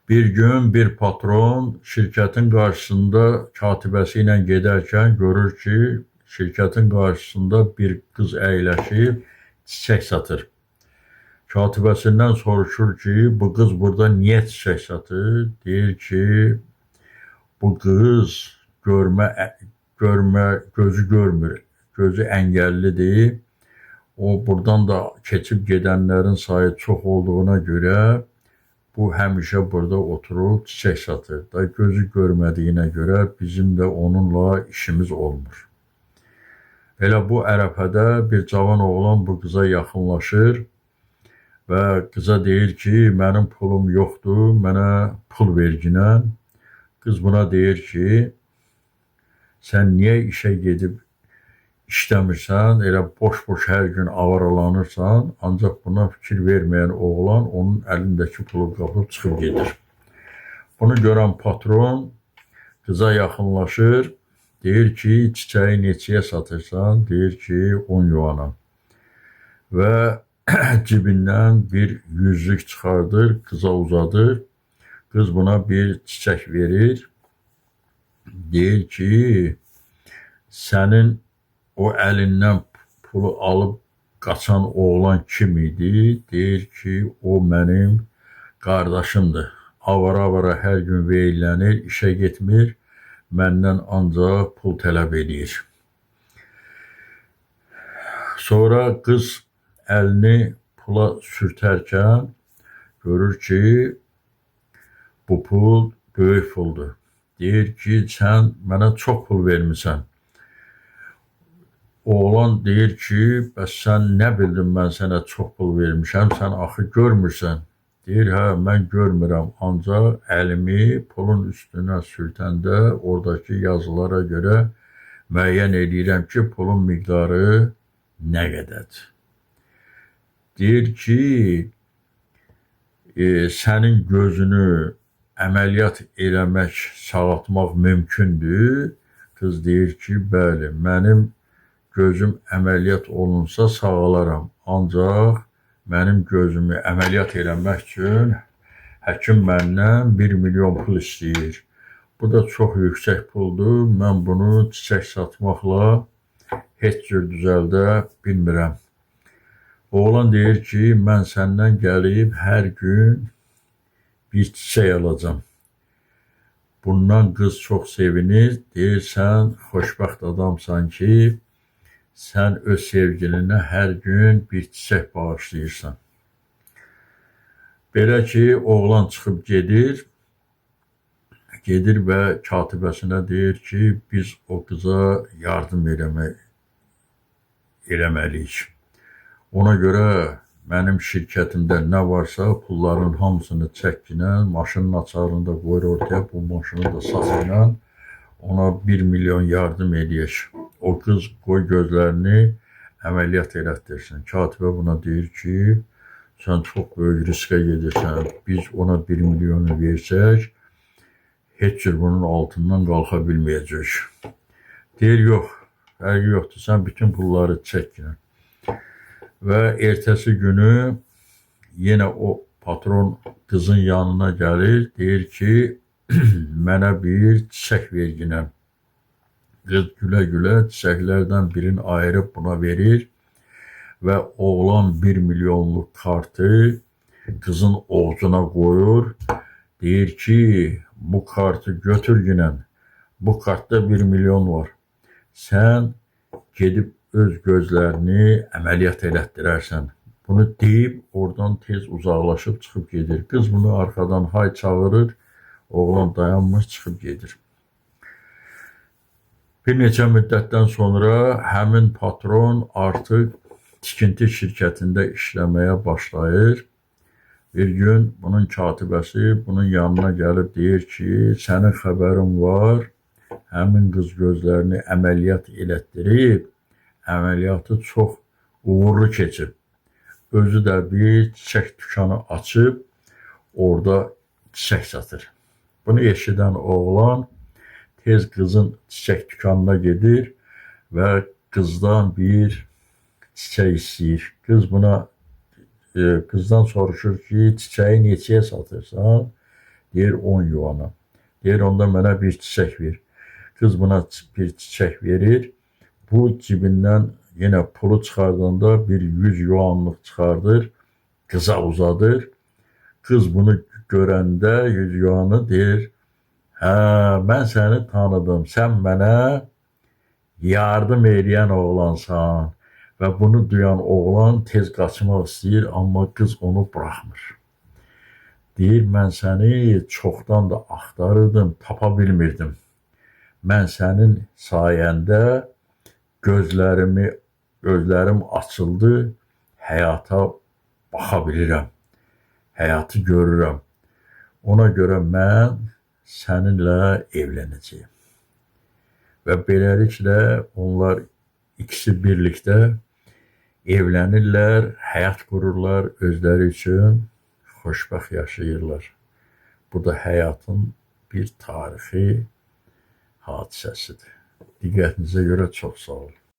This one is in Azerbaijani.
Bir gün bir patron şirkətin qarşısında katibəsi ilə gedərkən görür ki, şirkətin qarşısında bir qız əyləşib çiçək satır. Katibəsindən soruşur ki, bu qız burada niyə çiçək satır? Deyir ki, bu qız görmə görmə gözü görmür, gözü əngəllidir. O buradan da keçib gedənlərin sayı çox olduğuna görə bu həmişə burada oturub çiçək satır. Da gözü görmədiyinə görə bizim də onunla işimiz olmur. Elə bu ərəfədə bir cavan oğlan bu qıza yaxınlaşır və qıza deyir ki, mənim pulum yoxdur, mənə pul verginən. Qız buna deyir ki, sən niyə işə gedib işləmirsən, elə boş-boş hər gün avaralanırsan, ancaq buna fikir verməyən oğlan onun əlindəki pulu qapıb çıxıb gedir. Bunu görən patron qıza yaxınlaşır, deyir ki, çiçəyi neçəyə satırsan? Deyir ki, 10 yuana. Və cibindən bir yüzlük çıxardır, qıza uzadır. Qız buna bir çiçək verir. Deyir ki, sənin o əlindən pulu alıb qaçan oğlan kim idi? Deyir ki, o mənim qardaşımdır. Avara-avara hər gün veyllənir, işə getmir, məndən ancaq pul tələb eləyir. Sonra qız əlini pula sürtərkən görür ki, bu pul böyük puldur. Deyir ki, sən mənə çox pul vermisən. Oğlan deyir ki, bəs sən nə bildin mən sənə çox pul vermişəm, sən axı görmürsən. Deyir, hə, mən görmürəm, ancaq əlimi pulun üstünə sürtəndə oradakı yazılara görə müəyyən eləyirəm ki, pulun miqdarı nə qədərdir. Deyir ki, sənin gözünü əməliyyat eləmək, sağaltmaq mümkündür. Qız deyir ki, bəli, mənim gözüm əməliyyat olunsa sağalaram. Ancaq mənim gözümü əməliyyat eləmək üçün həkim məndən 1 milyon pul istəyir. Bu da çox yüksək puldur. Mən bunu çiçək satmaqla heç cür düzəldə bilmirəm. Oğlan deyir ki, mən səndən gəlib hər gün bir çiçək alacam. Bundan qız çox sevinir. Deyir, sən xoşbəxt adamsan ki, sən öz sevgilinə hər gün bir çiçək bağışlayırsan. Belə ki, oğlan çıxıb gedir, gedir və katibəsinə deyir ki, biz o qıza yardım eləməliyik. Ona görə mənim şirkətimdə nə varsa pulların hamısını çəkginən, maşının açarını da qoyur ortaya, bu maşını da satınla ona 1 milyon yardım eləyək. O qız qoy gözlərini əməliyyat elətdirsin. Katibə buna deyir ki, sən çox böyük riskə gedirsən. Biz ona 1 milyonu versək, heç cür bunun altından qalxa bilməyəcək. Deyir, yox, fərqi yoxdur, sən bütün pulları çək. Və ertəsi günü yenə o patron qızın yanına gəlir, deyir ki, mənə bir çiçək verginən. Qız gülə-gülə çiçəklərdən birini ayırıb buna verir və oğlan 1 milyonluq kartı qızın ovucuna qoyur. Deyir ki, bu kartı götür ginən. Bu kartda 1 milyon var. Sən gedib öz gözlərini əməliyyat elətdirərsən. Bunu deyib oradan tez uzaqlaşıb çıxıb gedir. Qız bunu arxadan hay çağırır. Oğlan dayanmır, çıxıb gedir. Bir neçə müddətdən sonra həmin patron artıq tikinti şirkətində işləməyə başlayır. Bir gün bunun katibəsi bunun yanına gəlib deyir ki, sənin xəbərin var, həmin qız gözlərini əməliyyat elətdirib, əməliyyatı çox uğurlu keçib. Özü də bir çiçək dükanı açıb, orada çiçək satır. Bunu eşidən oğlan tez qızın çiçək dükanına gedir və qızdan bir çiçək istəyir. Qız buna qızdan soruşur ki, çiçəyi neçəyə satırsan? Deyir 10 yuana. Deyir onda mənə bir çiçək ver. Qız buna bir çiçək verir. Bu cibindən yenə pulu çıxardanda bir 100 yuanlıq çıxardır, qıza uzadır. Qız bunu görəndə 100 yuanı deyir, hə, mən səni tanıdım, sən mənə yardım eləyən oğlansan. Və bunu duyan oğlan tez qaçmaq istəyir, amma qız onu buraxmır. Deyir, mən səni çoxdan da axtarırdım, tapa bilmirdim. Mən sənin sayəndə gözlərim açıldı, həyata baxa bilirəm, həyatı görürəm. Ona görə mən səninlə evlənəcəyəm. Və beləliklə onlar ikisi birlikdə evlənirlər, həyat qururlar, özləri üçün xoşbəxt yaşayırlar. Bu da həyatın bir tarixi hadisəsidir. Diqqətinizə görə çox sağ olun.